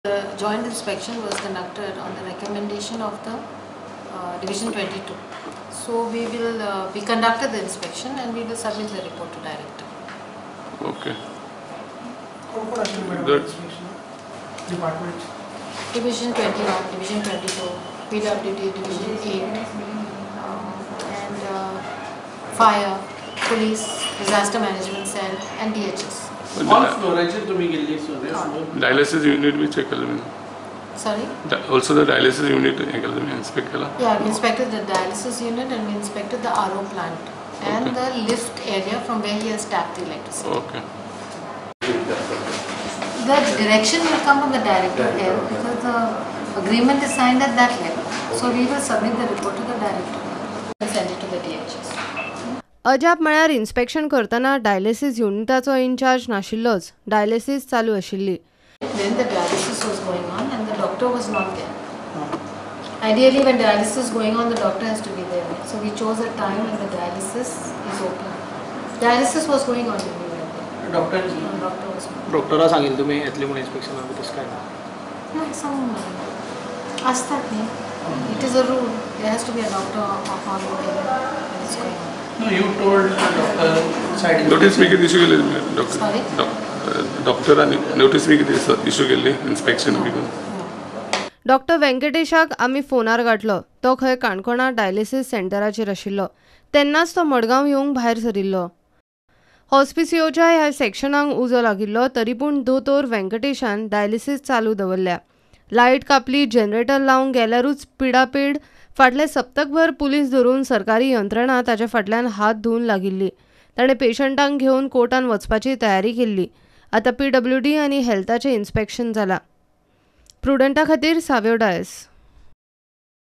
The joint inspection was conducted on the recommendation of the Division 22. So we will we conducted the inspection and we will submit the report to director. Okay. Department Division 21, Division 22, PWD, Division 8, and fire, police, disaster management cell, and DHS. All फ्लोराचेर तुम्ही गेल्ली? Dialysis unit बी check केलं तुम्ही? Sorry? Also the dialysis unit हें केलं तुम्ही, inspect केला? Yeah, we inspected the dialysis unit and we inspected the RO plant and the lift area from where he has tapped the electricity. Okay. The direction will come from the director here because the agreement is signed at that level. So we will submit the report to the director and send it to the DHS. अजाप म्हळ्यार inspection करतना dialysis युनिटाचो in-charge नाशिल्लोच. Dialysis चालू आशिल्ली. When the dialysis was going on and the doctor was not there. Ideally, when dialysis is going on, the doctor has to be there. So we chose a time when the dialysis is open. Dialysis was going on when we went there. Doctor No, doctor was not. डॉक्टरा सांगितलं तुम्ही येतले म्हणून इन्स्पेक्शनाक तशें काय ना? No, some असतात न्ही. It is a rule. There has to be a doctor on when it's going on. No, you told doctor side. Notice बी कितें इशू केली तुमी डॉक्टर? Sorry? डॉक्टरांनी नोटीस बी कितें इशू केल्ली इन्स्पेक्शन बी करून? डॉक्टर वेंकटेशाक आमी फोनार गाठलो. तो खंय काणकोणा डायलिसिस सेंटराचेर आशिल्लो. तेन्नाच तो मडगांव येवंक भायर सरिल्लो. हॉस्पिसियोच्या ह्या सेक्शनाक उजो लागिल्लो तरी पूण दोतोर वेंकटेशान डायलिसिस चालू दवरल्या. लायट कापली, जनरेटर लावंक गेल्यारूच पिडापीड. फाटले सप्तकभर पुलीस धरून सरकारी यंत्रणा ताच्या फाटल्यान हात धुवून लागिल्ली. ताणें पेशंटांक घेवन कोर्टान वचपाची तयारी केल्ली. आतां पीडब्ल्यूडी आनी हेल्थाचें इन्स्पेक्शन जालां. प्रुडंटा खातीर साव्यो डायस.